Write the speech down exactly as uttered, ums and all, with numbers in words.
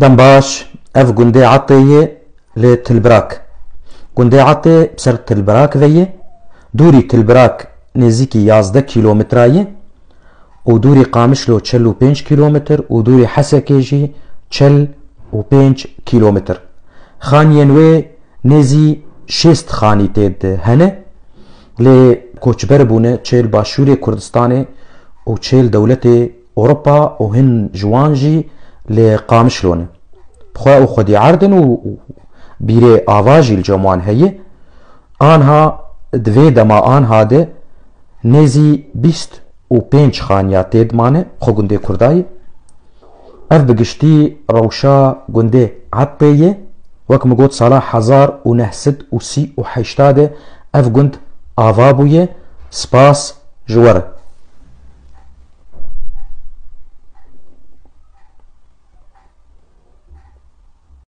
Dem baş, ev gundê Etê ye li Tilbirak. Gundê Etê bi ser Tilbirak ve ye. Dûrî Tilbirak nêzîkî yazdeh kîlometre ye û dûrî Qamişlo çel û pênc kîlometr û dûrî Hesekê jî çel û pênc kîlometr. Xaniyên wê nêzî şêst xanî tê de hene. Lê koçber bûne çêl başûrê Kurdistanê û çêl dewletê Ewropa û hin ji wan jî li Qamişlo ne. Xwe û xwedî erdin û, û bîrê ava jî li cem wan heye. Anha di vê dema anha de nêzî bîst û pênc xaniya tê de mane xwe gundê Kurdayê. Ev bi giştî rewşa gundê Etê ye. Wek min got, sala hezar û neh sed û sî û heşt de ev gund ava bûye. Spas ji we re.